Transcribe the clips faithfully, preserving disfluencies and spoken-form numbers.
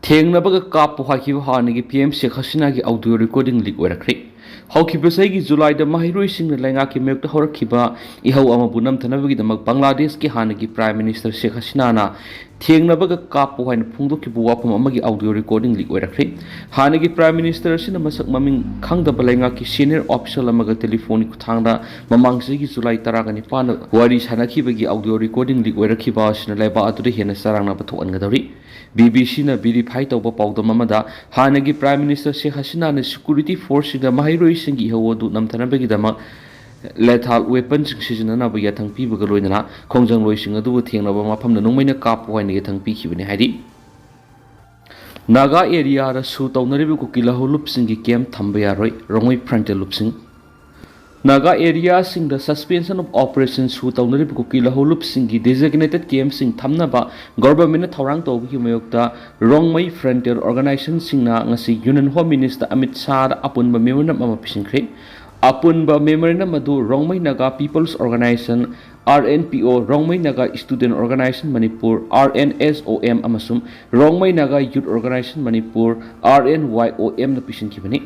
ꯊꯦꯡꯅꯕꯒ ꯀꯥꯞꯄꯨ ꯍꯥꯏꯈꯤꯕ ꯍꯥꯟꯅꯒꯤ P M ꯁꯦꯈ ꯍꯁꯤꯅꯥꯒꯤ audio recording ꯂꯤꯛ ꯑꯣꯏꯔꯛꯈ꯭ꯔꯦ꯫ ꯍꯧꯈꯤꯕ ꯆꯍꯤꯒꯤ ꯖꯨꯂꯥꯏꯗ ꯃꯍꯩꯔꯣꯏꯁꯤꯡꯅ ꯂꯩꯉꯥꯛꯀꯤ ꯃꯥꯌꯣꯛꯇ ꯍꯧꯔꯛꯈꯤꯕ ꯏꯍꯧ ꯑꯃꯕꯨ ꯅꯝꯊꯅꯕꯒꯤꯗꯃꯛ ꯕꯪꯒ꯭ꯂꯥꯗꯦꯁꯀꯤ ꯍꯥꯟꯅꯒꯤ ꯄ꯭ꯔꯥꯏꯝ ꯃꯤꯅꯤꯁꯇꯔ ꯁꯦꯈ ꯍꯁꯤꯅꯥꯅ ꯊꯦꯡꯅꯕꯒ ꯀꯥꯞꯄꯨ ꯍꯥꯏꯅ ꯐꯣꯡꯗꯣꯛꯈꯤꯕ ꯋꯥꯐꯝ ꯑꯃꯒꯤ ꯑꯣꯗꯤꯑꯣ ꯔꯦꯀꯣꯔꯗꯤꯡ ꯂꯤꯛ ꯑꯣꯏꯔꯛꯈ꯭ꯔꯦ꯫ ꯍꯥꯟꯅꯒꯤ ꯄ꯭ꯔꯥꯏꯝ ꯃꯤꯅꯤꯁꯇꯔ ꯑꯁꯤꯅ ꯃꯁꯛ ꯃꯃꯤꯡ ꯈꯪꯗꯕ ꯂꯩꯉꯥꯛꯀꯤ ꯁꯦꯅꯤꯌꯔ ꯑꯣꯐꯤꯁꯤꯌꯦꯜ ꯑꯃꯒ ꯇꯦꯂꯤꯐꯣꯟꯒꯤ ꯈꯨꯠꯊꯥꯡꯗ ꯃꯃꯥꯡ ꯆꯍꯤꯒꯤ ꯖꯨꯂꯥꯏ ꯇꯔꯥꯒ ꯅꯤꯄꯥꯟꯗ ꯋꯥꯔꯤ ꯁꯥꯅꯈꯤꯕꯒꯤ ꯑꯣꯗꯤꯑꯣ ꯔꯦꯀꯣꯔꯗꯤꯡ ꯂꯤꯛ ꯑꯣꯏꯔꯛꯈꯤꯕ ꯑꯁꯤꯅ ꯂꯩꯕꯥꯛ ꯑꯗꯨꯗ ꯍꯦꯟꯅ ꯆꯔꯥꯡꯅꯕ ꯊꯣꯛꯍꯟꯒꯗꯧꯔꯤ꯫ ꯕꯤ ꯕꯤ ꯁꯤꯅ ꯚꯦꯔꯤꯐꯥꯏ ꯇꯧꯕ ꯄꯥꯎꯗꯝ ꯑꯃꯗ ꯍꯥꯟꯅꯒꯤ ꯄ꯭ꯔꯥꯏꯝ ꯃꯤꯅꯤꯁꯇꯔ ꯁꯦꯈ ꯍꯁꯤꯅꯥꯅ ꯁꯦꯀ꯭ꯌꯨꯔꯤꯇꯤ ꯐꯣꯔꯁꯁꯤꯡꯗ ꯃꯍꯩꯔꯣꯏꯁꯤꯡꯒꯤ ꯏꯍꯧ ꯑꯗꯨ ꯅꯝꯊꯅꯕꯒꯤꯗꯃꯛ ꯂꯦꯊꯥꯜ ꯋꯦꯄꯟꯁꯤꯡ ꯁꯤꯖꯤꯟꯅꯅꯕ ꯌꯥꯊꯪ ꯄꯤꯕꯒ ꯂꯣꯏꯅꯅ ꯈꯣꯡꯖꯪꯂꯣꯏꯁꯤꯡ ꯑꯗꯨꯕꯨ ꯊꯦꯡꯅꯕ ꯃꯐꯝꯗ ꯅꯣꯡꯃꯩꯅ ꯀꯥꯞꯄꯨ ꯍꯥꯏꯅ ꯌꯥꯊꯪ ꯄꯤꯈꯤꯕꯅꯤ ꯍꯥꯏꯔꯤ꯫ ꯅꯥꯒꯥ ꯑꯦꯔꯤꯌꯥꯗ ꯁꯨ ꯇꯧꯅꯔꯤꯕ ꯀꯨꯀꯤ ꯂꯧꯍꯧꯂꯨꯞꯁꯤꯡꯒꯤ ꯀꯦꯝꯞ ꯊꯝꯕ ꯌꯥꯔꯣꯏ, ꯔꯣꯡꯃꯩ ꯐ꯭ꯔꯟꯇꯦꯜ ꯂꯨꯞꯁꯤꯡ꯫ ꯅꯥꯒꯥ ꯑꯦꯔꯤꯌꯥꯁꯤꯡꯗ ꯁꯁꯄꯦꯟꯁꯟ ꯑꯣꯐ ꯑꯣꯄꯔꯦꯁꯟ ꯁꯨ ꯇꯧꯅꯔꯤꯕ ꯀꯨꯀꯤ ꯂꯧꯍꯧꯂꯨꯞꯁꯤꯡꯒꯤ ꯗꯤꯖꯤꯒꯅꯦꯇꯦꯠ ꯀꯦꯝꯞꯁꯤꯡ ꯊꯝꯅꯕ ꯒꯣꯚꯔꯟꯃꯦꯟꯠꯅ ꯊꯧꯔꯥꯡ ꯇꯧꯕꯒꯤ ꯃꯥꯌꯣꯛꯇ ꯔꯣꯡꯃꯩ ꯐ꯭ꯔꯟꯇꯤꯌꯔ ꯑꯣꯔꯒꯅꯥꯏꯖꯦꯁꯟꯁꯤꯡꯅ ꯉꯁꯤ ꯌꯨꯅꯤꯌꯟ ꯍꯣꯝ ꯃꯤꯅꯤꯁꯇꯔ ꯑꯃꯤꯠ ꯁꯥꯍꯗ ꯑꯄꯨꯟꯕ ꯃꯦꯃꯣꯔꯦꯟꯗꯝ ꯑꯃ ꯄꯤꯁꯤꯟꯈ꯭ꯔꯦ꯫ ꯑꯄꯨꯟꯕ ꯃꯦꯃꯣꯔꯦꯟꯗꯝ ꯑꯗꯨ Rongmei Naga peoples organisation, R N P O, Rongmei Naga student organisation Manipur, R N S O M, ꯑꯃꯁꯨꯡ Rongmei Naga youth organisation Manipur, R N Y O ꯑꯦꯝꯅ ꯄꯤꯁꯤꯟꯈꯤꯕꯅꯤ꯫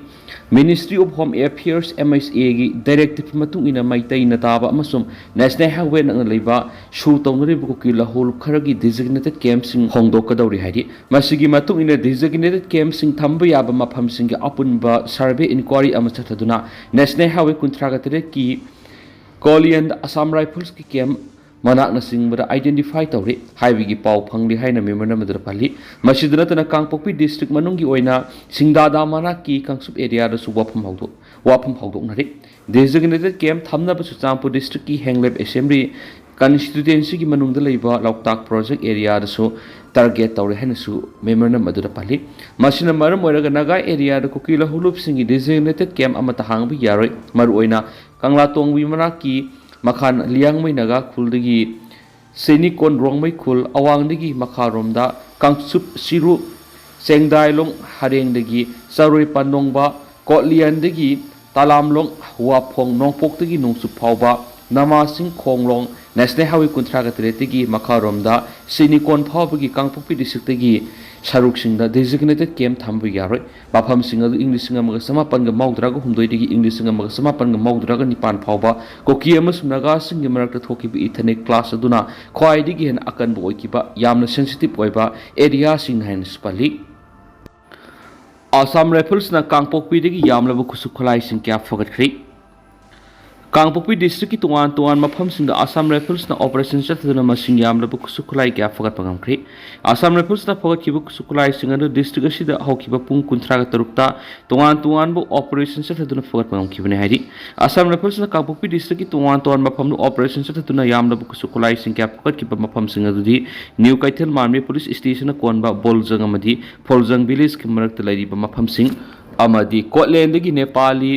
Ministry of home affairs, M H ꯑꯦꯒꯤ ꯗꯥꯏꯔꯦꯛꯇꯤꯚ ꯃꯇꯨꯡ ꯏꯟꯅ ꯃꯩꯇꯩꯅ ꯇꯥꯕ ꯑꯃꯁꯨꯡ ꯅꯦꯁꯅꯦꯜ ꯍꯥꯏꯋꯦ ꯅꯛꯅ ꯂꯩꯕ ꯁꯨ ꯇꯧꯅꯔꯤꯕ ꯀꯨꯀꯤ ꯂꯧꯍꯧꯂꯨꯞ ꯈꯔꯒꯤ ꯗꯤꯖꯤꯒꯅꯦꯇꯦꯗ ꯀꯦꯝꯞꯁꯤꯡ ꯍꯣꯡꯗꯣꯛꯀꯗꯧꯔꯤ ꯍꯥꯏꯔꯤ꯫ ꯃꯁꯤꯒꯤ ꯃꯇꯨꯡ ꯏꯟꯅ ꯗꯤꯖꯤꯒꯅꯦꯇꯦꯗ ꯀꯦꯝꯞꯁꯤꯡ ꯊꯝꯕ ꯌꯥꯕ ꯃꯐꯝꯁꯤꯡꯒꯤ ꯑꯄꯨꯟꯕ ꯁꯔꯚꯦ ꯏꯟꯀ꯭ꯋꯥꯔꯤ ꯑꯃ ꯆꯠꯊꯗꯨꯅ ꯅꯦꯁꯅꯦꯜ ꯍꯥꯏꯋꯦ ꯀꯨꯟꯊ꯭ꯔꯥꯒ ꯇꯔꯦꯠꯀꯤ ꯀꯣꯂꯤꯌꯟꯗ ꯑꯁꯥꯝ ꯔꯥꯏꯐꯜꯁꯀꯤ ꯀꯦꯝꯞ ꯃꯅꯥꯛꯅꯆꯤꯡꯕꯗ ꯑꯥꯏꯗꯦꯟꯇꯤꯐꯥꯏ ꯇꯧꯔꯦ ꯍꯥꯏꯕꯒꯤ ꯄꯥꯎ ꯐꯪꯂꯤ ꯍꯥꯏꯅ ꯃꯦꯃꯣꯔꯦꯟꯗꯝ ꯑꯗꯨꯗ ꯄꯜꯂꯤ꯫ ꯃꯁꯤꯗ ꯅꯠꯇꯅ ꯀꯥꯡꯄꯣꯛꯄꯤ ꯗꯤꯁꯇ꯭ꯔꯤꯛ ꯃꯅꯨꯡꯒꯤ ꯑꯣꯏꯅ ꯁꯤꯡꯗꯥꯗꯥ ꯃꯅꯥꯛꯀꯤ ꯀꯥꯡꯆꯨꯞ ꯑꯦꯔꯤꯌꯥꯗꯁꯨ ꯋꯥꯐꯝ ꯍꯧꯗꯣꯛ-, ꯋꯥꯐꯝ ꯍꯧꯗꯣꯛꯅꯔꯤ꯫ ꯗꯤꯖꯤꯒꯅꯦꯇꯦꯗ ꯀꯦꯝꯞ ꯊꯝꯅꯕ ꯆꯨꯔꯆꯥꯟꯄꯨꯔ ꯗꯤꯁꯇ꯭ꯔꯤꯛꯀꯤ ꯍꯦꯡꯂꯦꯞ ꯑꯦꯁꯦꯝꯕ꯭ꯂꯤ ꯀꯟꯁꯇꯤꯇ꯭ꯌꯨꯑꯦꯟꯁꯤꯒꯤ ꯃꯅꯨꯡꯗ ꯂꯩꯕ ꯂꯣꯛꯇꯥꯛ ꯄ꯭ꯔꯣꯖꯦꯛ ꯑꯦꯔꯤꯌꯥꯗꯁꯨ ꯇꯥꯔꯒꯦꯠ ꯇꯧꯔꯦ ꯍꯥꯏꯅꯁꯨ ꯃꯦꯃꯣꯔꯦꯟꯗꯝ ꯑꯗꯨꯗ ꯄꯜꯂꯤ꯫ ꯃꯁꯤꯅ ꯃꯔꯝ ꯑꯣꯏꯔꯒ ꯅꯥꯒꯥ ꯑꯦꯔꯤꯌꯥꯗ ꯀꯨꯀꯤ ꯂꯧꯍꯧꯂꯨꯞꯁꯤꯡꯒꯤ ꯗꯤꯖꯤꯒꯅꯦꯇꯦꯗ ꯀꯦꯝꯞ ꯑꯃꯠꯇ ꯍꯥꯡꯕ ꯌꯥꯔꯣꯏ꯫ ꯃꯔꯨꯑꯣꯏꯅ ꯀꯪꯂꯥꯇꯣꯡꯕꯤ ꯃꯅꯥꯛꯀꯤ ꯃꯈꯥꯟ ꯂꯤꯌꯥꯡꯃꯩ ꯅꯥꯒꯥ ꯈꯨꯜꯗꯒꯤ ꯁꯦꯅꯤꯀꯣꯟ ꯔꯣꯡꯃꯩ ꯈꯨꯜ, ꯑꯋꯥꯡꯗꯒꯤ ꯃꯈꯥꯔꯣꯝꯗ ꯀꯥꯡꯆꯨꯞ ꯁꯤꯔꯨ, ꯆꯦꯡꯗꯥꯏꯂꯣꯡ ꯍꯔꯦꯡꯗꯒꯤ ꯆꯔꯣꯏ ꯄꯥꯟꯗꯣꯡꯕ, ꯀꯣꯠꯂꯤꯌꯥꯟꯗꯒꯤ ꯇꯂꯥꯝꯂꯣꯡ ꯋꯥꯐꯣꯡ, ꯅꯣꯡꯄꯣꯛꯇꯒꯤ ꯅꯣꯡꯆꯨꯞ ꯐꯥꯎꯕ, ꯅꯃꯥꯁꯤꯡ ꯈꯣꯡꯂꯣꯡ ꯅꯦꯁꯅꯦꯜ ꯍꯥꯏꯋꯦ ꯀꯨꯟꯊ꯭ꯔꯥꯒ ꯇꯔꯦꯠꯇꯒꯤ ꯃꯈꯥꯔꯣꯝꯗ ꯁꯤꯅꯤꯀꯣꯟ ꯐꯥꯎꯕꯒꯤ ꯀꯥꯡꯄꯣꯛꯄꯤ ꯗꯤꯁꯇ꯭ꯔꯤꯛꯇꯒꯤ ꯁꯔꯨꯛꯁꯤꯡꯗ ꯗꯤꯖꯤꯒꯅꯦꯇꯦꯗ ꯀꯦꯝꯞ ꯊꯝꯕ ꯌꯥꯔꯣꯏ꯫ ꯃꯐꯝꯁꯤꯡ ꯑꯗꯨ ꯏꯪ ꯂꯤꯁꯤꯡ ꯑꯃꯒ ꯆꯃꯥꯄꯟꯒ ꯃꯧꯗ꯭ꯔꯥꯒ ꯍꯨꯝꯗꯣꯏꯗꯒꯤ ꯏꯪ ꯂꯤꯁꯤꯡ ꯑꯃꯒ ꯆꯃꯥꯄꯟꯒ ꯃꯧꯗ꯭ꯔꯥꯒ ꯅꯤꯄꯥꯟ ꯐꯥꯎꯕ ꯀꯨꯀꯤ ꯑꯃꯁꯨꯡ ꯅꯥꯒꯥꯁꯤꯡꯒꯤ ꯃꯔꯛꯇ ꯊꯣꯛꯈꯤꯕ ꯏꯊꯅꯤꯛ ꯀ꯭ꯂꯥꯁ ꯑꯗꯨꯅ ꯈ꯭ꯋꯥꯏꯗꯒꯤ ꯍꯦꯟꯅ ꯑꯀꯟꯕ ꯑꯣꯏꯈꯤꯕ ꯌꯥꯝꯅ ꯁꯦꯟꯁꯤꯇꯤꯚ ꯑꯣꯏꯕ ꯑꯦꯔꯤꯌꯥꯁꯤꯡ ꯍꯥꯏꯅꯁꯨ ꯄꯜꯂꯤ꯫ ꯑꯁꯥꯝ ꯔꯥꯏꯐꯜꯁꯅ ꯀꯥꯡꯄꯣꯛꯄꯤꯗꯒꯤ ꯌꯥꯝꯂꯕ ꯈꯨꯠꯁꯨ ꯈꯨꯠꯂꯥꯏꯁꯤꯡ ꯀꯌꯥ ꯐꯒꯠꯈ꯭ꯔꯦ꯫ ꯀꯥꯡꯄꯣꯛꯄꯤ ꯗꯤꯁꯇ꯭ꯔꯤꯛꯀꯤ ꯇꯣꯉꯥꯟ ꯇꯣꯉꯥꯟꯕ ꯃꯐꯝꯁꯤꯡꯗ ꯑꯁꯥꯝ ꯔꯥꯏꯐꯜꯁꯅ ꯑꯣꯄꯔꯦꯁꯟ ꯆꯠꯊꯗꯨꯅ ꯃꯁꯤꯡ ꯌꯥꯝꯂꯕ ꯈꯨꯠꯁꯨ ꯈꯨꯠꯂꯥꯏ ꯀꯌꯥ ꯐꯒꯠꯄ ꯉꯝꯈ꯭ꯔꯦ꯫ ꯑꯁꯥꯝ ꯔꯥꯏꯐꯜꯁꯅ ꯐꯒꯠꯈꯤꯕ ꯈꯨꯠꯁꯨ ꯈꯨꯠꯂꯥꯏꯁꯤꯡ ꯑꯗꯨ ꯗꯤꯁꯇ꯭ꯔꯤꯛ ꯑꯁꯤꯗ ꯍꯧꯈꯤꯕ ꯄꯨꯡ ꯀꯨꯟꯊ꯭ꯔꯥꯒ ꯇꯔꯨꯛꯇ ꯇꯣꯉꯥꯟ ꯇꯣꯉꯥꯟꯕ ꯑꯣꯄꯔꯦꯁꯟ ꯆꯠꯊꯗꯨꯅ ꯐꯒꯠꯄ ꯉꯝꯈꯤꯕꯅꯤ ꯍꯥꯏꯔꯤ꯫ ꯑꯁꯥꯝ ꯔꯥꯏꯐꯜꯁꯅ ꯀꯥꯡꯄꯣꯛꯄꯤ ꯗꯤꯁꯇ꯭ꯔꯤꯛꯀꯤ ꯇꯣꯉꯥꯟ ꯇꯣꯉꯥꯟꯕ ꯃꯐꯝꯗ ꯑꯣꯄꯔꯦꯁꯟ ꯆꯠꯊꯗꯨꯅ ꯌꯥꯝꯂꯕ ꯈꯨꯠꯁꯨ ꯈꯨꯠꯂꯥꯏꯁꯤꯡ ꯀꯌꯥ ꯐꯒꯠꯈꯤꯕ ꯃꯐꯝꯁꯤꯡ ꯑꯗꯨꯗꯤ ꯅ꯭ꯌꯨ ꯀꯩꯊꯦꯜ ꯃꯥꯟꯕꯤ ꯄꯨꯂꯤꯁ ꯁ꯭ꯇꯦꯁꯟꯅ ꯀꯣꯟꯕ ꯕꯣꯜꯖꯪ ꯑꯃꯗꯤ ꯐꯣꯜꯖꯪ ꯚꯤꯂꯦꯖꯀꯤ ꯃꯔꯛꯇ ꯂꯩꯔꯤꯕ ꯃꯐꯝꯁꯤꯡ ꯑꯃꯗꯤ ꯀꯣꯠꯂꯦꯟꯗꯒꯤ ꯅꯦꯄꯥꯂꯤ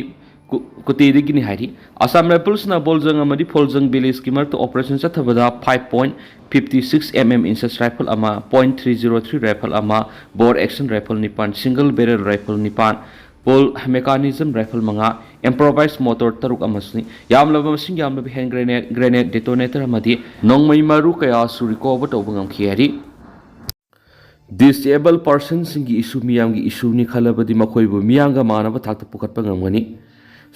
ꯀꯨ-, ꯀꯨꯇꯦꯗꯒꯤꯅꯤ ꯍꯥꯏꯔꯤ꯫ ꯑꯁꯥꯝ ꯔꯥꯏꯐꯜꯁꯅ ꯕꯣꯜꯖꯪ ꯑꯃꯗꯤ ꯐꯣꯜꯖꯪ ꯚꯤꯂꯦꯖꯀꯤ ꯃꯔꯛꯇ ꯑꯣꯄꯔꯦꯁꯟ ꯆꯠꯊꯕꯗ five point fifty six M M inches rifle ꯑꯃ, point three zero three rifle ꯑꯃ, ꯕꯣꯔ ꯑꯦꯛꯁꯟ ꯔꯥꯏꯐꯜ ꯅꯤꯄꯥꯟ, ꯁꯤꯡꯒꯜ ꯕꯦꯔꯦꯜ ꯔꯥꯏꯐꯜ ꯅꯤꯄꯥꯟ, ꯄꯣꯜ ꯃꯦꯀꯥꯅꯤꯖꯝ ꯔꯥꯏꯐꯜ ꯃꯉꯥ, ꯏꯝꯄ꯭ꯔꯣꯚꯥꯏꯖ ꯃꯣꯇꯣꯔ ꯇꯔꯨꯛ ꯑꯃꯁꯨꯅꯤ꯫ ꯌꯥꯝꯂꯕ ꯃꯁꯤꯡ ꯌꯥꯝꯂꯕ ꯍꯦꯟ ꯒ꯭ꯔꯦꯅꯦꯗ, ꯒ꯭ꯔꯦꯅꯦꯗ ꯗꯦꯇꯣꯅꯦꯇꯔ ꯑꯃꯗꯤ ꯅꯣꯡꯃꯩ ꯃꯔꯨ ꯀꯌꯥꯁꯨ ꯔꯤꯀꯣꯚꯔ ꯇꯧꯕ ꯉꯝꯈꯤ ꯍꯥꯏꯔꯤ꯫ ꯗꯤꯁꯑꯦꯕꯜ ꯄꯥꯔꯁꯟꯁꯤꯡꯒꯤ ꯏꯁꯨ ꯃꯤꯌꯥꯝꯒꯤ ꯏꯁꯨꯅꯤ ꯈꯜꯂꯕꯗꯤ ꯃꯈꯣꯏꯕꯨ ꯃꯤꯌꯥꯝꯒ ꯃꯥꯟꯅꯕ ꯊꯥꯛꯇ ꯄꯨꯈꯠꯄ ꯉꯝꯒꯅꯤ꯫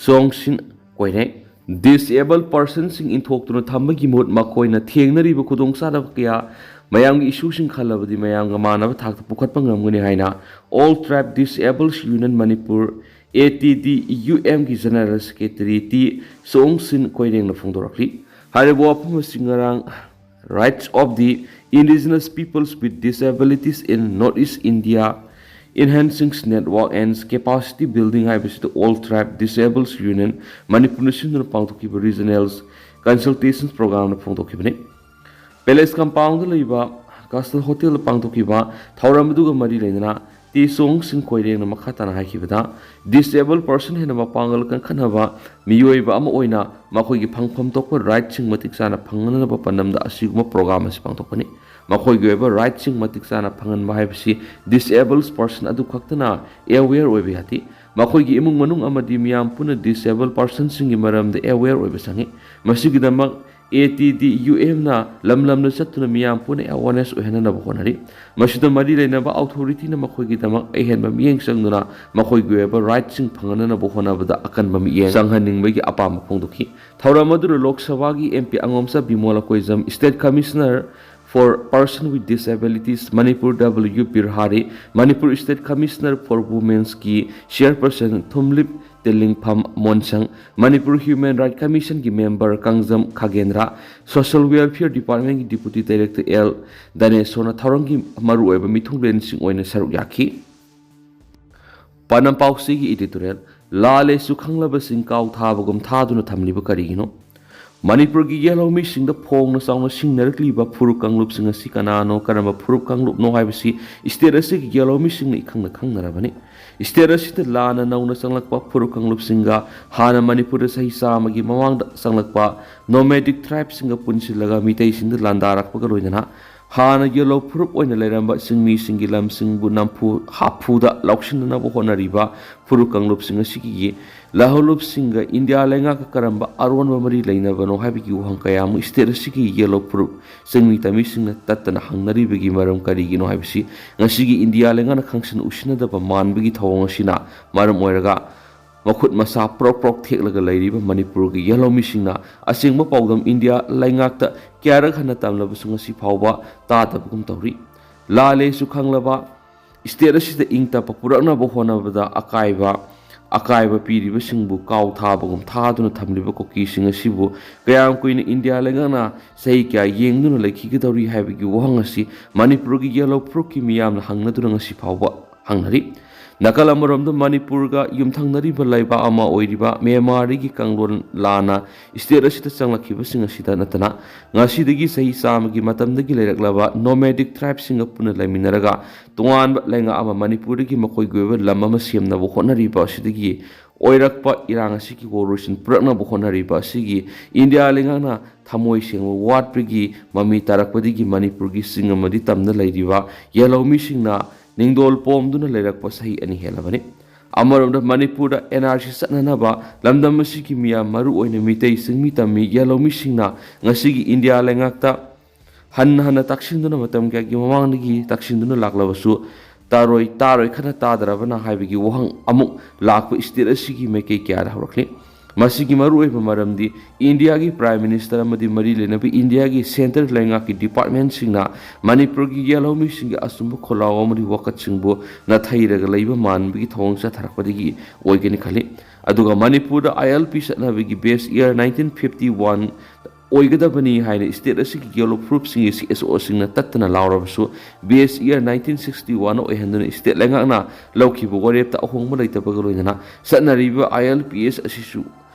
ꯆꯣꯡꯁꯤꯟ ꯀꯣꯏꯅꯩ꯫ ꯗꯤꯁꯑꯦꯕꯜ ꯄꯥꯔꯁꯟꯁꯤꯡ ꯏꯟꯊꯣꯛꯇꯨꯅ ꯊꯝꯕꯒꯤ ꯃꯍꯨꯠ ꯃꯈꯣꯏꯅ ꯊꯦꯡꯅꯔꯤꯕ ꯈꯨꯗꯣꯡꯆꯥꯗꯕ ꯀꯌꯥ, ꯃꯌꯥꯝꯒꯤ ꯏꯁꯨꯁꯤꯡ ꯈꯜꯂꯕꯗꯤ ꯃꯌꯥꯝꯒ ꯃꯥꯟꯅꯕ ꯊꯥꯛꯇ ꯄꯨꯈꯠꯄ ꯉꯝꯒꯅꯤ ꯍꯥꯏꯅ All Tribe Disabled Union Manipur, A T D U M ꯒꯤ ꯖꯦꯅꯔꯦꯜ ꯁꯦꯀ꯭ꯔꯦꯇꯔꯤ ꯇꯤ ꯆꯣꯡꯁꯤꯟ ꯀꯣꯏꯔꯦꯡꯅ ꯐꯣꯡꯗꯣꯔꯛꯂꯤ꯫ ꯍꯥꯏꯔꯤꯕ ꯋꯥꯐꯝ ꯑꯁꯤ ꯉꯔꯥꯡ Rights of the Indigenous Peoples with Disabilities in Northeast India, Enhancing Network and Capacity Building ꯍꯥꯏꯕꯁꯤꯗ All Tribe Disabled Union ꯃꯅꯤꯄꯨꯔꯅ ꯁꯤꯟꯗꯨꯅ ꯄꯥꯡꯊꯣꯛꯈꯤꯕ regional consultation ꯄ꯭ꯔꯣꯒ꯭ꯔꯥꯝꯅ ꯐꯣꯡꯗꯣꯛꯈꯤꯕꯅꯤ꯫ Palace compound ꯂꯩꯕ ꯀꯥꯁꯇꯜ ꯍꯣꯇꯦꯜꯗ ꯄꯥꯡꯊꯣꯛꯈꯤꯕ ꯊꯧꯔꯝ ꯑꯗꯨꯒ ꯃꯔꯤ ꯂꯩꯅꯅ ꯇꯤ ꯆꯣꯡꯁꯤꯟ ꯀꯣꯏꯔꯦꯡꯅ ꯃꯈꯥ ꯇꯥꯅ ꯍꯥꯏꯈꯤꯕꯗ, ꯗꯤꯁꯑꯦꯕꯜ ꯄꯔꯁꯟ ꯍꯦꯟꯅ ꯃꯄꯥꯡꯒꯜ ꯀꯟꯈꯠꯅꯕ ꯃꯤꯑꯣꯏꯕ ꯑꯃ ꯑꯣꯏꯅ ꯃꯈꯣꯏꯒꯤ ꯐꯪꯐꯝ ꯊꯣꯛꯄ ꯔꯥꯏꯠꯁꯤꯡ ꯃꯇꯤꯛ ꯆꯥꯅ ꯐꯪꯅꯅꯕ ꯄꯥꯟꯗꯝꯗ ꯑꯁꯤꯒꯨꯝꯕ ꯄ꯭ꯔꯣꯒ꯭ꯔꯥꯝ ꯑꯁꯤ ꯄꯥꯡꯊꯣꯛꯄꯅꯤ꯫ ꯃꯈꯣꯏꯒꯤ ꯑꯣꯏꯕ ꯔꯥꯏꯠꯁꯤꯡ ꯃꯇꯤꯛ ꯆꯥꯅ ꯐꯪꯍꯟꯕ ꯍꯥꯏꯕꯁꯤ ꯗꯤꯁꯑꯦꯕꯜ ꯄꯔꯁꯟ ꯑꯗꯨ ꯈꯛꯇꯅ ꯑꯦꯋꯦꯌꯔ ꯑꯣꯏꯕ ꯌꯥꯗꯦ꯫ ꯃꯈꯣꯏꯒꯤ ꯏꯃꯨꯡ ꯃꯅꯨꯡ ꯑꯃꯗꯤ ꯃꯤꯌꯥꯝ ꯄꯨꯟꯅ ꯗꯤꯁꯑꯦꯕꯜ ꯄꯔꯁꯟꯁꯤꯡꯒꯤ ꯃꯔꯝꯗ ꯑꯦꯋꯦꯌꯔ ꯑꯣꯏꯕ ꯆꯪꯏ꯫ ꯃꯁꯤꯒꯤꯗꯃꯛ A T D U M ꯅ ꯂꯝ ꯂꯝꯗ ꯆꯠꯇꯨꯅ ꯃꯤꯌꯥꯝ ꯄꯨꯟꯅ awareness ꯑꯣꯏꯍꯟꯅꯅꯕ ꯍꯣꯠꯅꯔꯤ꯫ ꯃꯁꯤꯗ ꯃꯔꯤ ꯂꯩꯅꯕ authority ꯅ ꯃꯈꯣꯏꯒꯤꯗꯃꯛ ꯑꯍꯦꯟꯕ ꯃꯤꯠꯌꯦꯡ ꯆꯪꯗꯨꯅ ꯃꯈꯣꯏꯒꯤ ꯑꯣꯏꯕ right ꯁꯤꯡ ꯐꯪꯍꯟꯅꯅꯕ ꯍꯣꯠꯅꯕꯗ ꯑꯀꯟꯕ ꯃꯤꯠꯌꯦꯡ ꯆꯪꯍꯟꯅꯤꯡꯕꯒꯤ ꯑꯄꯥꯝꯕ ꯐꯣꯡꯗꯣꯛꯈꯤ꯫ ꯊꯧꯔꯝ ꯑꯗꯨꯗ ꯂꯣꯛ ꯁꯚꯥꯒꯤ M P ꯑꯉꯣꯝꯆꯥ ꯕꯤꯃꯣꯂ ꯀꯣꯏꯖꯝ, State Commissioner for Person with Disabilities, Manipur W Pirhari, Manipur State Commissioner for Women's ꯀꯤ Chairperson ꯊꯨꯝꯂꯤꯞ ꯇꯤꯂꯤꯡꯐꯝ ꯃꯣꯟꯁꯪ, Manipur Human Right Commission ꯒꯤ member Kangjam ꯈꯥꯒꯦꯟꯗ꯭ꯔ, Social Welfare Department ꯀꯤ Deputy Director L ꯗꯅꯦꯁꯣꯔꯅ ꯊꯧꯔꯝꯒꯤ ꯃꯔꯨꯑꯣꯏꯕ ꯃꯤꯊꯨꯡꯂꯦꯟꯁꯤꯡ ꯑꯣꯏꯅ ꯁꯔꯨꯛ ꯌꯥꯈꯤ꯫ ꯄꯥꯟꯗꯝ ꯄꯥꯎꯆꯦꯒꯤ editorial, ꯂꯥꯜꯂꯦꯁꯨ ꯈꯪꯂꯕꯁꯤꯡ ꯀꯥꯎ ꯊꯥꯕꯒꯨꯝ ꯊꯥꯗꯨꯅ ꯊꯝꯂꯤꯕ ꯀꯔꯤꯒꯤꯅꯣ? ꯃꯅꯤꯄꯨꯔꯒꯤ ꯌꯦꯜꯍꯧꯃꯤꯁꯤꯡꯗ ꯐꯣꯡꯅ ꯆꯥꯎꯅ ꯁꯤꯡꯅꯔꯛꯂꯤꯕ ꯐꯨꯔꯨꯞ ꯀꯥꯡꯂꯨꯞꯁꯤꯡ ꯑꯁꯤ ꯀꯅꯥꯅꯣ, ꯀꯔꯝꯕ ꯐꯨꯔꯨꯞ ꯀꯥꯡꯂꯨꯞꯅꯣ ꯍꯥꯏꯕꯁꯤ state ꯑꯁꯤꯒꯤ ꯌꯦꯜꯍꯧꯃꯤꯁꯤꯡꯅ ꯏꯈꯪꯅ ꯈꯪꯅꯔꯕꯅꯤ꯫ State ꯑꯁꯤꯗ ꯂꯥꯟꯅ ꯅꯧꯅ ꯆꯪꯂꯛꯄ ꯐꯨꯔꯨꯞ ꯀꯥꯡꯂꯨꯞꯁꯤꯡꯒ ꯍꯥꯟꯅ ꯃꯅꯤꯄꯨꯔꯗ ꯆꯍꯤ ꯆꯥꯝꯃꯒꯤ ꯃꯃꯥꯡꯗ ꯆꯪꯂꯛꯄ nomadic tribeꯁꯤꯡꯒ ꯄꯨꯟꯁꯤꯜꯂꯒ ꯃꯤꯇꯩꯁꯤꯡꯗ ꯂꯥꯟꯗꯥꯔꯛꯄꯒ ꯂꯣꯏꯅꯅ ꯍꯥꯟꯅ ꯌꯦꯜꯍꯧ ꯐꯨꯔꯨꯞ ꯑꯣꯏꯅ ꯂꯩꯔꯝꯕ ꯆꯤꯡꯃꯤꯁꯤꯡꯒꯤ ꯂꯝꯁꯤꯡꯕꯨ ꯅꯝꯐꯨ ꯍꯥꯐꯨꯗ ꯂꯧꯁꯤꯟꯅꯅꯕ ꯍꯣꯠꯅꯔꯤꯕ ꯐꯨꯔꯨꯞ ꯀꯥꯡꯂꯨꯞꯁꯤꯡ ꯑꯁꯤꯒꯤ ꯂꯥꯍꯧꯂꯨꯞꯁꯤꯡꯒ ꯏꯟꯗꯤꯌꯥ ꯂꯩꯉꯥꯛꯀ ꯀꯔꯝꯕ ꯑꯔꯣꯟꯕ ꯃꯔꯤ ꯂꯩꯅꯕꯅꯣ ꯍꯥꯏꯕꯒꯤ ꯋꯥꯍꯪ ꯀꯌꯥ ꯑꯃ state ꯑꯁꯤꯒꯤ ꯌꯦꯜꯍꯧ ꯐꯨꯔꯨꯞ ꯆꯤꯡꯃꯤ ꯇꯝꯃꯤꯁꯤꯡꯅ ꯇꯠꯇꯅ ꯍꯪꯅꯔꯤꯕꯒꯤ ꯃꯔꯝ ꯀꯔꯤꯒꯤꯅꯣ ꯍꯥꯏꯕꯁꯤ ꯉꯁꯤꯒꯤ ꯏꯟꯗꯤꯌꯥ ꯂꯩꯉꯥꯛꯅ ꯈꯪꯁꯤꯟ ꯎꯁꯤꯟꯅꯗꯕ ꯃꯥꯟꯕꯒꯤ ꯊꯧꯑꯣꯡ ꯑꯁꯤꯅ ꯃꯔꯝ ꯑꯣꯏꯔꯒ ꯃꯈꯨꯠ ꯃꯁꯥ ꯄ꯭ꯔꯣꯛ ꯄ꯭ꯔꯣꯛ ꯊꯦꯛꯂꯒ ꯂꯩꯔꯤꯕ ꯃꯅꯤꯄꯨꯔꯒꯤ ꯌꯦꯜꯍꯧꯃꯤꯁꯤꯡꯅ ꯑꯁꯦꯡꯕ ꯄꯥꯎꯗꯝ ꯏꯟꯗꯤꯌꯥ ꯂꯩꯉꯥꯛꯇ ꯀꯌꯥꯔꯛ ꯍꯟꯅ ꯇꯝꯂꯕꯁꯨ ꯉꯁꯤ ꯐꯥꯎꯕ ꯇꯥꯗꯕꯒꯨꯝ ꯇꯧꯔꯤ꯫ ꯂꯥꯜꯂꯦꯁꯨ ꯈꯪꯂꯕ state ꯑꯁꯤꯗ ꯏꯪ ꯇꯞꯄ ꯄꯨꯔꯛꯅꯕ ꯍꯣꯠꯅꯕꯗ ꯑꯀꯥꯏꯕ ꯑꯀꯥꯏꯕ ꯄꯤꯔꯤꯕꯁꯤꯡꯕꯨ ꯀꯥꯎ ꯊꯥꯕꯒꯨꯝ ꯊꯥꯗꯨꯅ ꯊꯝꯂꯤꯕ ꯀꯨꯀꯤꯁꯤꯡ ꯑꯁꯤꯕꯨ ꯀꯌꯥꯝ ꯀꯨꯏꯅ ꯏꯟꯗꯤꯌꯥ ꯂꯩꯉꯥꯛꯅ ꯆꯍꯤ ꯀꯌꯥ ꯌꯦꯡꯗꯨꯅ ꯂꯩꯈꯤꯒꯗꯧꯔꯤ ꯍꯥꯏꯕꯒꯤ ꯋꯥꯍꯪ ꯑꯁꯤ ꯃꯅꯤꯄꯨꯔꯒꯤ ꯌꯦꯜꯍꯧ ꯐꯨꯔꯨꯞꯀꯤ ꯃꯤꯌꯥꯝꯅ ꯍꯪꯅꯗꯨꯅ ꯉꯁꯤ ꯐꯥꯎꯕ ꯍꯪꯅꯔꯤ꯫ ꯅꯥꯀꯜ ꯑꯃꯔꯣꯝꯗ ꯃꯅꯤꯄꯨꯔꯒ ꯌꯨꯝꯊꯪꯅꯔꯤꯕ ꯂꯩꯕꯥꯛ ꯑꯃ ꯑꯣꯏꯔꯤꯕ ꯃ꯭ꯌꯥꯟꯃꯥꯔꯗꯒꯤ ꯀꯥꯡꯂꯣꯟ ꯂꯥꯟꯅ state ꯑꯁꯤꯗ ꯆꯪꯂꯛꯈꯤꯕꯁꯤꯡ ꯑꯁꯤꯗ ꯅꯠꯇꯅ ꯉꯁꯤꯗꯒꯤ ꯆꯍꯤ ꯆꯥꯝꯃꯒꯤ ꯃꯇꯝꯗꯒꯤ ꯂꯩꯔꯛꯂꯕ nomadic tribeꯁꯤꯡꯒ ꯄꯨꯟꯅ ꯂꯩꯃꯤꯟꯅꯔꯒ ꯇꯣꯉꯥꯟꯕ ꯂꯩꯉꯥꯛ ꯑꯃ ꯃꯅꯤꯄꯨꯔꯗꯒꯤ ꯃꯈꯣꯏꯒꯤ ꯑꯣꯏꯕ ꯂꯝ ꯑꯃ ꯁꯦꯝꯅꯕ ꯍꯣꯠꯅꯔꯤꯕ ꯑꯁꯤꯗꯒꯤ ꯑꯣꯏꯔꯛꯄ ꯏꯔꯥꯡ ꯑꯁꯤꯒꯤ ꯋꯥꯔꯣꯏꯁꯤꯟ ꯄꯨꯔꯛꯅꯕ ꯍꯣꯠꯅꯔꯤꯕ ꯑꯁꯤꯒꯤ ꯏꯟꯗꯤꯌꯥ ꯂꯩꯉꯥꯛꯅ ꯊꯃꯣꯏ ꯁꯦꯡꯕ ꯋꯥꯠꯄꯒꯤ ꯃꯃꯤ ꯇꯥꯔꯛꯄꯗꯒꯤ ꯃꯅꯤꯄꯨꯔꯒꯤ ꯆꯤꯡ ꯑꯃꯗꯤ ꯇꯝꯗ ꯂꯩꯔꯤꯕ ꯌꯦꯜꯍꯧꯃꯤꯁꯤꯡꯅ ꯅꯤꯡꯗꯣꯜ ꯄꯣꯝꯗꯨꯅ ꯂꯩꯔꯛꯄ ꯆꯍꯤ ꯑꯅꯤ ꯍꯦꯜꯂꯕꯅꯤ꯫ ꯑꯃꯔꯣꯝꯗ ꯃꯅꯤꯄꯨꯔꯗ ꯑꯦꯟ ꯑꯥꯔ ꯁꯤ ꯆꯠꯅꯅꯕ ꯂꯝꯗꯝ ꯑꯁꯤꯒꯤ ꯃꯤꯌꯥꯝ, ꯃꯔꯨꯑꯣꯏꯅ ꯃꯤꯇꯩ ꯆꯤꯡꯃꯤ ꯇꯝꯃꯤ ꯌꯦꯜꯍꯧꯃꯤꯁꯤꯡꯅ ꯉꯁꯤꯒꯤ ꯏꯟꯗꯤꯌꯥ ꯂꯩꯉꯥꯛꯇ ꯍꯟꯅ ꯍꯟꯅ ꯇꯛꯁꯤꯟꯗꯨꯅ ꯃꯇꯝ ꯀꯌꯥꯒꯤ ꯃꯃꯥꯡꯗꯒꯤ ꯇꯛꯁꯤꯟꯗꯨꯅ ꯂꯥꯛꯂꯕꯁꯨ ꯇꯥꯔꯣꯏ, ꯇꯥꯔꯣꯏ ꯈꯅ ꯇꯥꯗ꯭ꯔꯕꯅ ꯍꯥꯏꯕꯒꯤ ꯋꯥꯍꯪ ꯑꯃꯨꯛ ꯂꯥꯛꯄ ꯁ꯭ꯇꯦꯠ ꯑꯁꯤꯒꯤ ꯃꯥꯏꯀꯩ ꯀꯌꯥꯗ ꯍꯧꯔꯛꯂꯤ꯫ ꯃꯁꯤꯒꯤ ꯃꯔꯨꯑꯣꯏꯕ ꯃꯔꯝꯗꯤ ꯏꯟꯗꯤꯌꯥꯒꯤ ꯄ꯭ꯔꯥꯏꯝ ꯃꯤꯅꯤꯁꯇꯔ ꯑꯃꯗꯤ ꯃꯔꯤ ꯂꯩꯅꯕ ꯏꯟꯗꯤꯌꯥꯒꯤ ꯁꯦꯟꯇ꯭ꯔꯦꯜ ꯂꯩꯉꯥꯛꯀꯤ ꯗꯤꯄꯥꯔꯠꯃꯦꯟꯁꯤꯡꯅ ꯃꯅꯤꯄꯨꯔꯒꯤ ꯌꯦꯜꯍꯧꯃꯤꯁꯤꯡꯒꯤ ꯑꯆꯨꯝꯕ ꯈꯣꯜꯂꯥꯎ ꯑꯃꯗꯤ ꯋꯥꯀꯠꯁꯤꯡꯕꯨ ꯅꯥꯊꯩꯔꯒ ꯂꯩꯕ ꯃꯥꯟꯕꯒꯤ ꯊꯧꯑꯣꯡ ꯆꯠꯊꯔꯛꯄꯗꯒꯤ ꯑꯣꯏꯒꯅꯤ ꯈꯜꯂꯤ꯫ ꯑꯗꯨꯒ ꯃꯅꯤꯄꯨꯔꯗ ꯑꯥꯏ ꯑꯦꯜ ꯄꯤ ꯆꯠꯅꯕꯒꯤ ꯕꯦꯁ ꯏꯌꯥꯔ ꯅꯥꯏꯟꯇꯤꯟ ꯐꯤꯐꯇꯤ ꯋꯥꯟ ꯑꯣꯏꯒꯗꯕꯅꯤ ꯍꯥꯏꯅ ꯁ꯭ꯇꯦꯠ ꯑꯁꯤꯒꯤ ꯌꯦꯜꯍꯧ ꯐꯨꯔꯨꯞꯁꯤꯡꯒꯤ ꯁꯤ ꯑꯦꯁ ꯑꯣꯁꯤꯡꯅ ꯇꯠꯇꯅ ꯂꯥꯎꯔꯕꯁꯨ, base year nineteen sixty one ꯑꯣꯏꯍꯟꯗꯨꯅ ꯁ꯭ꯇꯦꯠ ꯂꯩꯉꯥꯛꯅ ꯂꯧꯈꯤꯕ ꯋꯥꯔꯦꯞꯇ ꯑꯍꯣꯡꯕ ꯂꯩꯇꯕꯒ ꯂꯣꯏꯅꯅ ꯆꯠꯅꯔꯤꯕ ꯑꯥꯏ ꯑꯦꯜ ꯄꯤ ꯑꯦꯁ ꯑꯁꯤꯁꯨ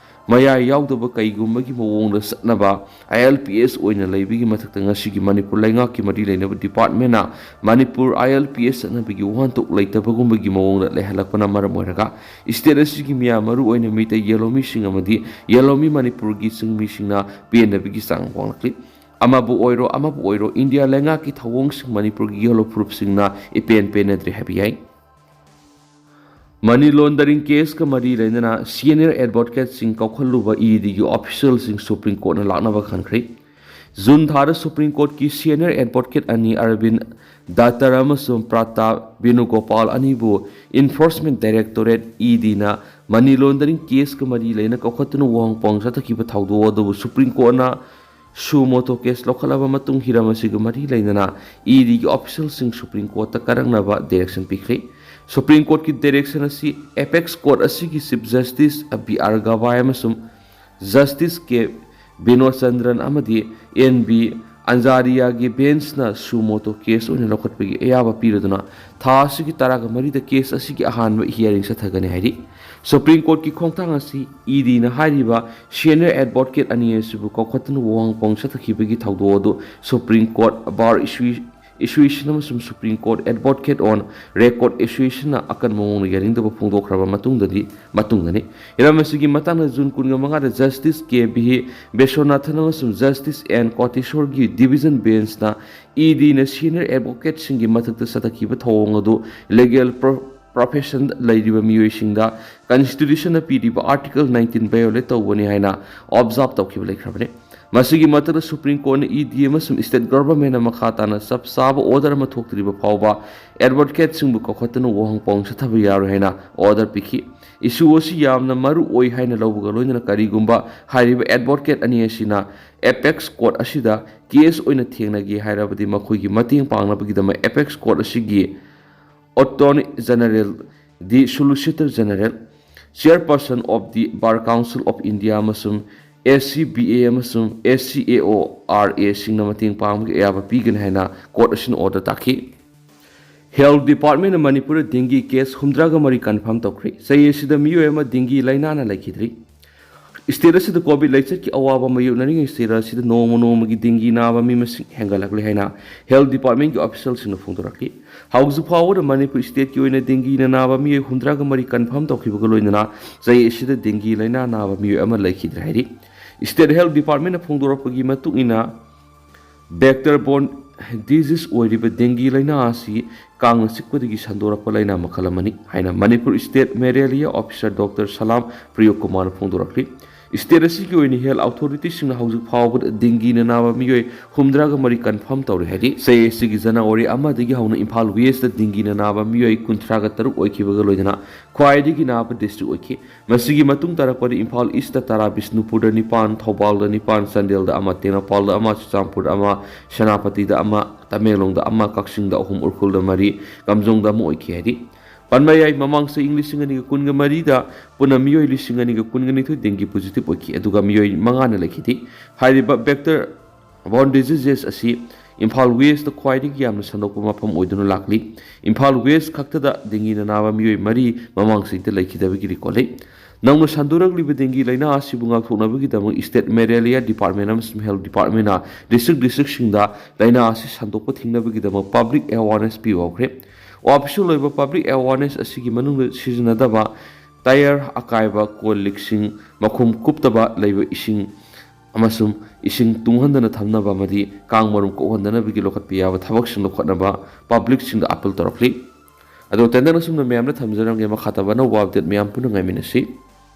ꯃꯌꯥꯏ ꯌꯥꯎꯗꯕ ꯀꯩꯒꯨꯝꯕꯒꯤ ꯃꯑꯣꯡꯗ ꯆꯠꯅꯕ ꯑꯥꯏ ꯑꯦꯜ ꯄꯤ ꯑꯦꯁ ꯑꯣꯏꯅ ꯂꯩꯕꯒꯤ ꯃꯊꯛꯇ ꯉꯁꯤꯒꯤ ꯃꯅꯤꯄꯨꯔ ꯂꯩꯉꯥꯛꯀꯤ ꯃꯔꯤ ꯂꯩꯅꯕ ꯗꯤꯄꯥꯔꯠꯃꯦꯟꯅ ꯃꯅꯤꯄꯨꯔ ꯑꯥꯏ ꯑꯦꯜ ꯄꯤ ꯑꯦꯁ ꯆꯠꯅꯕꯒꯤ ꯋꯥꯍꯟꯊꯣꯛ ꯂꯩꯇꯕꯒꯨꯝꯕꯒꯤ ꯃꯑꯣꯡꯗ ꯂꯩꯍꯜꯂꯛꯄꯅ ꯃꯔꯝ ꯑꯣꯏꯔꯒ ꯁ꯭ꯇꯦꯠ ꯑꯁꯤꯒꯤ ꯃꯤꯌꯥꯝ, ꯃꯔꯨꯑꯣꯏꯅ ꯃꯤꯇꯩ ꯌꯦꯜꯍꯧꯃꯤꯁꯤꯡ ꯑꯃꯗꯤ ꯌꯦꯜꯍꯧꯃꯤ ꯃꯅꯤꯄꯨꯔꯒꯤ ꯆꯤꯡꯃꯤꯁꯤꯡꯅ ꯄꯦꯟꯗꯕꯒꯤ ꯆꯥꯡ ꯋꯥꯡꯂꯛꯂꯤ꯫ ꯑꯃꯕꯨ ꯑꯣꯏꯔꯣ, ꯑꯃꯕꯨ ꯑꯣꯏꯔꯣ, ꯏꯟꯗꯤꯌꯥ ꯂꯩꯉꯥꯛꯀꯤ ꯊꯧꯑꯣꯡꯁꯤꯡ ꯃꯅꯤꯄꯨꯔꯒꯤ ꯌꯦꯜꯍꯧ ꯐꯨꯔꯨꯞꯁꯤꯡꯅ ꯏꯄꯦꯟ ꯄꯦꯟꯅꯗ꯭ꯔꯦ ꯍꯥꯏꯕ ꯌꯥꯏ꯫ ꯃꯅꯤ ꯂꯣꯟꯗꯔꯤꯡ ꯀꯦꯁꯀ ꯃꯔꯤ ꯂꯩꯅꯅ ꯁꯤꯅꯤꯌꯔ ꯑꯦꯗꯚꯣꯀꯦꯠꯁꯤꯡ ꯀꯧꯈꯠꯂꯨꯕ ꯏ ꯗꯤꯒꯤ ꯑꯣꯐꯤꯁꯤꯌꯦꯜꯁꯤꯡ ꯁꯨꯄ꯭ꯔꯤꯝ ꯀꯣꯔꯠꯅ ꯂꯥꯛꯅꯕ ꯈꯟꯈ꯭ꯔꯦ꯫ ꯖꯨꯟ ꯊꯥꯗ ꯁꯨꯄ꯭ꯔꯤꯝ ꯀꯣꯔꯠꯀꯤ ꯁꯤꯅꯤꯌꯔ ꯑꯦꯗꯚꯣꯀꯦꯠ ꯑꯅꯤ ꯑꯔꯕꯤꯟ ꯗꯥꯇꯔ ꯑꯃꯁꯨꯡ ꯄ꯭ꯔꯇꯥꯞ ꯕꯦꯅꯨꯒꯣꯄꯥꯜ ꯑꯅꯤꯕꯨ enforcement directorate, E ꯗꯤꯅ money laundering ꯀꯦꯁꯀ ꯃꯔꯤ ꯂꯩꯅ ꯀꯧꯈꯠꯇꯨꯅ ꯋꯥꯍꯪ ꯄꯥꯎꯍꯪ ꯆꯠꯊꯈꯤꯕ ꯊꯧꯗꯣꯛ ꯑꯗꯨꯕꯨ ꯁꯨꯄ꯭ꯔꯤꯝ ꯀꯣꯔꯠꯅ ꯁꯨ ꯃꯣꯇꯣ ꯀꯦꯁ ꯂꯧꯈꯠꯂꯕ ꯃꯇꯨꯡ ꯍꯤꯔꯝ ꯑꯁꯤꯒ ꯃꯔꯤ ꯂꯩꯅꯅ ꯏ ꯗꯤꯒꯤ ꯑꯣꯐꯤꯁꯤꯌꯦꯜꯁꯤꯡ ꯁꯨꯄ꯭ꯔꯤꯝ ꯀꯣꯔꯠꯇ ꯀꯥꯔꯛꯅꯕ ꯗꯥꯏꯔꯦꯛꯁꯟ ꯄꯤꯈ꯭ꯔꯦ꯫ ꯁꯨꯄ꯭ꯔꯤꯝ ꯀꯣꯔꯠꯀꯤ ꯗꯥꯏꯔꯦꯛꯁꯟ ꯑꯁꯤ ꯑꯦꯄꯦꯛꯁ ꯀꯣꯔꯠ ꯑꯁꯤꯒꯤ ꯆꯤꯐ ꯖꯁꯇꯤꯁ ꯕꯤ ꯑꯥꯔ ꯒꯚꯥꯏ ꯑꯃꯁꯨꯡ ꯖꯁꯇꯤꯁ ꯀꯦ ꯕꯤꯅꯣꯗ ꯆꯟꯗ꯭ꯔꯟ ꯑꯃꯗꯤ ꯑꯦꯟ ꯕꯤ ꯑꯟꯖꯥꯔꯤꯌꯥꯒꯤ ꯕꯦꯟꯁꯅ ꯁꯨ ꯃꯣꯇꯣ ꯀꯦꯁ ꯑꯣꯏꯅ ꯂꯧꯈꯠꯄꯒꯤ ꯑꯌꯥꯕ ꯄꯤꯔꯗꯨꯅ ꯊꯥ ꯑꯁꯤꯒꯤ ꯇꯔꯥꯒ ꯃꯔꯤꯗ ꯀꯦꯁ ꯑꯁꯤꯒꯤ ꯑꯍꯥꯟꯕ ꯍꯤꯌꯥꯔꯤꯡ ꯆꯠꯊꯒꯅꯤ ꯍꯥꯏꯔꯤ꯫ ꯁꯨꯄ꯭ꯔꯤꯝ ꯀꯣꯔꯠꯀꯤ ꯈꯣꯡꯊꯥꯡ ꯑꯁꯤ ꯏ ꯗꯤꯅ ꯍꯥꯏꯔꯤꯕ ꯁꯤꯅꯤꯌꯔ ꯑꯦꯗꯚꯣꯀꯦꯠ ꯑꯅꯤ ꯑꯁꯤꯕꯨ ꯀꯧꯈꯠꯇꯨꯅ ꯋꯥꯍꯪ ꯄꯥꯎꯍꯪ ꯆꯠꯊꯈꯤꯕꯒꯤ ꯊꯧꯗꯣꯛ ꯑꯗꯨ ꯁꯨꯄ꯭ꯔꯤꯝ ꯀꯣꯔꯠ ꯕꯥꯔ ꯏꯁꯨ ꯑꯦꯁꯣꯁꯤꯌꯦꯁꯟ ꯑꯃꯁꯨꯡ ꯁꯨꯄ꯭ꯔꯤꯝ ꯀꯣꯔꯠ ꯑꯦꯗꯚꯣꯀꯦꯠ ꯑꯣꯟ ꯔꯦꯀꯣꯔꯗ ꯑꯦꯁꯣꯁꯤꯌꯦꯁꯟꯅ ꯑꯀꯟꯕ ꯃꯑꯣꯡꯗ ꯌꯥꯅꯤꯡꯗꯕ ꯐꯣꯡꯗꯣꯛꯈ꯭ꯔꯕ ꯃꯇꯨꯡꯗꯗꯤ, ꯃꯇꯨꯡꯗꯅꯤ꯫ ꯍꯤꯔꯝ ꯑꯁꯤꯒꯤ ꯃꯇꯥꯡꯗ ꯖꯨꯟ ꯀꯨꯟꯒ ꯃꯉꯥꯗ ꯖꯁꯇꯤꯁ ꯀꯦ ꯚꯤ ꯕꯤꯁ꯭ꯋꯅꯥꯊꯟ ꯑꯃꯁꯨꯡ ꯖꯁꯇꯤꯁ ꯑꯦꯟ ꯀꯣꯇꯦꯁꯣꯔꯒꯤ ꯗꯤꯚꯤꯖꯟ ꯕꯦꯟꯁꯅ ꯏ ꯗꯤꯅ ꯁꯤꯅꯤꯌꯔ ꯑꯦꯗꯚꯣꯀꯦꯠꯁꯤꯡꯒꯤ ꯃꯊꯛꯇ ꯆꯠꯊꯈꯤꯕ ꯊꯧꯑꯣꯡ ꯑꯗꯨ ꯂꯤꯒꯦꯜ ꯄ꯭ꯔꯣ-, profession ꯂꯩꯔꯤꯕ ꯃꯤꯑꯣꯏꯁꯤꯡꯗ constitution ꯅ ꯄꯤꯔꯤꯕ article nineteen violate ꯇꯧꯕꯅꯤ ꯍꯥꯏꯅ observe ꯇꯧꯈꯤꯕ ꯂꯩꯈ꯭ꯔꯕꯅꯤ꯫ ꯃꯁꯤꯒꯤ ꯃꯊꯛꯇ Supreme Court ꯅ E D ꯑꯃꯁꯨꯡ state government ꯅ ꯃꯈꯥ ꯇꯥꯅ ꯆꯞ ꯆꯥꯕ order ꯑꯃ ꯊꯣꯛꯇ꯭ꯔꯤꯕ ꯐꯥꯎꯕ advocate ꯁꯤꯡꯕꯨ ꯀꯧꯈꯠꯇꯨꯅ ꯋꯥꯍꯪ ꯄꯥꯎꯍꯪ ꯆꯠꯊꯕ ꯌꯥꯔꯣꯏ ꯍꯥꯏꯅ order ꯄꯤꯈꯤ꯫ Issue ꯑꯁꯤ ꯌꯥꯝꯅ ꯃꯔꯨ ꯑꯣꯏ ꯍꯥꯏꯅ ꯂꯧꯕꯒ ꯂꯣꯏꯅꯅ ꯀꯔꯤꯒꯨꯝꯕ ꯍꯥꯏꯔꯤꯕ advocate ꯑꯅꯤ ꯑꯁꯤꯅ apex court ꯑꯁꯤꯗ case ꯑꯣꯏꯅ ꯊꯦꯡꯅꯒꯦ ꯍꯥꯏꯔꯕꯗꯤ ꯃꯈꯣꯏꯒꯤ ꯃꯇꯦꯡ ꯄꯥꯡꯅꯕꯒꯤꯗꯃꯛ apex court ꯑꯁꯤꯒꯤ Attorney General, the Solicitor General, Chairperson of the Bar Council of India ꯑꯃꯁꯨꯡ S C B A ꯑꯃꯁꯨꯡ S C A O R A ꯁꯤꯡꯅ ꯃꯇꯦꯡ ꯄꯥꯡꯕꯒꯤ ꯑꯌꯥꯕ ꯄꯤꯒꯅꯤ ꯍꯥꯏꯅ court ꯑꯁꯤꯅ order ꯇꯥꯈꯤ꯫ Health Department ꯅ ꯃꯅꯤꯄꯨꯔꯗ dengue case ꯍꯨꯝꯗ꯭ꯔꯥꯒ ꯃꯔꯤ confirm ꯇꯧꯈ꯭ꯔꯦ꯫ ꯆꯍꯤ ꯑꯁꯤꯗ ꯃꯤꯑꯣꯏ ꯑꯃ dengue ꯂꯥꯏꯅꯥꯅ ꯂꯩꯈꯤꯗ꯭ꯔꯤ꯫ State ꯑꯁꯤꯗ COVID ꯂꯥꯏꯆꯠꯀꯤ ꯑꯋꯥꯕ ꯃꯥꯌꯣꯛꯅꯔꯤꯉꯩ state ꯑꯁꯤꯗ ꯅꯣꯡꯃ ꯅꯣꯡꯃꯒꯤ dengue ꯅꯥꯕ ꯃꯤ ꯃꯁꯤꯡ ꯍꯦꯟꯒꯠꯂꯛꯂꯦ ꯍꯥꯏꯅ Health Department ꯀꯤ official ꯁꯤꯡꯅ ꯐꯣꯡꯗꯣꯔꯛꯂꯤ꯫ ꯍꯧꯖꯤꯛ ꯐꯥꯎꯕꯗ ꯃꯅꯤꯄꯨꯔ state ꯀꯤ ꯑꯣꯏꯅ dengue ꯅꯥꯕ ꯃꯤꯑꯣꯏ ꯍꯨꯝꯗ꯭ꯔꯥꯒ ꯃꯔꯤ confirm ꯇꯧꯈꯤꯕꯒ ꯂꯣꯏꯅꯅ ꯆꯍꯤ ꯑꯁꯤꯗ dengue ꯂꯥꯏꯅꯥ ꯅꯥꯕ ꯃꯤꯑꯣꯏ ꯑꯃ ꯂꯩꯈꯤꯗ꯭ꯔꯦ ꯍꯥꯏꯔꯤ꯫ State Health Department ꯅ ꯐꯣꯡꯗꯣꯔꯛꯄꯒꯤ ꯃꯇꯨꯡ ꯏꯟꯅ, vector borne disease ꯑꯣꯏꯔꯤꯕ dengue ꯂꯥꯏꯅꯥ ꯑꯁꯤ ꯀꯥꯡꯅ ꯆꯤꯛꯄꯗꯒꯤ ꯁꯟꯗꯣꯔꯛꯄ ꯂꯥꯏꯅꯥ ꯃꯈꯜ ꯑꯃꯅꯤ ꯍꯥꯏꯅ Manipur state malaria officer Doctor ꯁꯂꯥꯝ ꯄ꯭ꯔꯤꯌꯣ ꯀꯨꯃꯥꯔꯅ ꯐꯣꯡꯗꯣꯔꯛꯂꯤ꯫ State ꯑꯁꯤꯒꯤ ꯑꯣꯏꯅ health authority ꯁꯤꯡꯅ ꯍꯧꯖꯤꯛ ꯐꯥꯎꯕꯗ dengue ꯅ ꯅꯥꯕ ꯃꯤꯑꯣꯏ ꯍꯨꯝꯗ꯭ꯔꯥꯒ ꯃꯔꯤ confirm ꯇꯧꯔꯦ ꯍꯥꯏꯔꯤ꯫ ꯆꯍꯤ ꯑꯁꯤꯒꯤ January ꯑꯃꯗꯒꯤ ꯍꯧꯅ ꯏꯝꯐꯥꯜ West ꯇ dengue ꯅ ꯅꯥꯕ ꯃꯤꯑꯣꯏ ꯀꯨꯟꯊ꯭ꯔꯥꯒ ꯇꯔꯨꯛ ꯑꯣꯏꯈꯤꯕꯒ ꯂꯣꯏꯅꯅ ꯈ꯭ꯋꯥꯏꯗꯒꯤ ꯅꯥꯕ district ꯑꯣꯏꯈꯤ꯫ ꯃꯁꯤꯒꯤ ꯃꯇꯨꯡ ꯇꯥꯔꯛꯄꯗ ꯏꯝꯐꯥꯜ East ꯇ ꯇꯔꯥ, ꯕꯤꯁꯅꯨꯄꯨꯔꯗ ꯅꯤꯄꯥꯟ, ꯊꯧꯕꯥꯜꯗ ꯅꯤꯄꯥꯟ, ꯆꯥꯟꯗꯦꯜꯗ ꯑꯃ, ꯇꯦꯡꯅꯧꯄꯜꯗ ꯑꯃ, ꯆꯨꯔꯆꯥꯟꯄꯨꯔꯗ ꯑꯃ, ꯁꯦꯅꯥꯄꯇꯤꯗ ꯑꯃ, ꯇꯃꯦꯡꯂꯣꯡꯗ ꯑꯃ, ꯀꯛꯆꯤꯡꯗ ꯑꯍꯨꯝ, ꯎꯈ꯭ꯔꯨꯜꯗ ꯃꯔꯤ, ꯀꯥꯝꯖꯣꯡꯗ ꯑꯃ ꯑꯣꯏꯈꯤ ꯍꯥꯏꯔꯤ꯫ ꯄꯟꯕ ꯌꯥꯏ, ꯃꯃꯥꯡ ꯆꯍꯤ ꯏꯪ ꯂꯤꯁꯤꯡ ꯑꯅꯤꯒ ꯀꯨꯟꯒ ꯃꯔꯤꯗ ꯄꯨꯟꯅ ꯃꯤꯑꯣꯏ ꯂꯤꯁꯤꯡ ꯑꯅꯤꯒ ꯀꯨꯟꯒ ꯅꯤꯊꯣꯏ dengue positive ꯑꯣꯏꯈꯤ, ꯑꯗꯨꯒ ꯃꯤꯑꯣꯏ ꯃꯉꯥꯅ ꯂꯩꯈꯤꯗꯦ꯫ ꯍꯥꯏꯔꯤꯕ vector borne diseases ꯑꯁꯤ ꯏꯝꯐꯥꯜ West ꯇ ꯈ꯭ꯋꯥꯏꯗꯒꯤ ꯌꯥꯝꯅ ꯁꯟꯗꯣꯛꯄ ꯃꯐꯝ ꯑꯣꯏꯗꯨꯅ ꯂꯥꯛꯂꯤ꯫ ꯏꯝꯐꯥꯜ West ꯈꯛꯇꯗ dengue ꯅ ꯅꯥꯕ ꯃꯤꯑꯣꯏ ꯃꯔꯤ ꯃꯃꯥꯡ ꯆꯍꯤꯗ ꯂꯩꯈꯤꯗꯕꯒꯤ record ꯂꯩ꯫ ꯅꯧꯅ ꯁꯟꯗꯣꯔꯛꯂꯤꯕ dengue ꯂꯥꯏꯅꯥ ꯑꯁꯤꯕꯨ ꯉꯥꯛꯊꯣꯛꯅꯕꯒꯤꯗꯃꯛ state malaria department ꯑꯃꯁꯨꯡ health department ꯅ district district ꯁꯤꯡꯗ ꯂꯥꯏꯅꯥ ꯑꯁꯤ ꯁꯟꯗꯣꯛꯄ ꯊꯤꯡꯅꯕꯒꯤꯗꯃꯛ public awareness ꯄꯤꯕ ꯍꯧꯈ꯭ꯔꯦ꯫ Official ꯑꯣꯏꯕ public awareness ꯑꯁꯤꯒꯤ ꯃꯅꯨꯡꯗ ꯁꯤꯖꯤꯟꯅꯗꯕ tyre, ꯑꯀꯥꯏꯕ ꯀꯣꯜ ꯂꯤꯛꯁꯤꯡ, ꯃꯈꯨꯝ ꯀꯨꯞꯇꯕ ꯂꯩꯕ ꯏꯁꯤꯡ ꯑꯃꯁꯨꯡ ꯏꯁꯤꯡ ꯇꯨꯡꯍꯟꯗꯅ ꯊꯝꯅꯕ ꯑꯃꯗꯤ ꯀꯥꯡ ꯃꯔꯨꯝ ꯀꯣꯛꯍꯟꯗꯅꯕꯒꯤ ꯂꯧꯈꯠꯄ ꯌꯥꯕ ꯊꯕꯛꯁꯤꯡ ꯂꯧꯈꯠꯅꯕ public ꯁꯤꯡꯗ appeal ꯇꯧꯔꯛꯂꯤ꯫ ꯑꯗꯣ ꯇꯦꯟꯗꯟ ꯑꯁꯨꯝꯅ ꯃꯌꯥꯝꯗ ꯊꯝꯖꯔꯝꯒꯦ꯫ ꯃꯈꯥ ꯇꯥꯕ ꯑꯅꯧꯕ update ꯃꯌꯥꯝ ꯄꯨꯟꯅ ꯉꯥꯏꯃꯤꯟꯅꯁꯤ꯫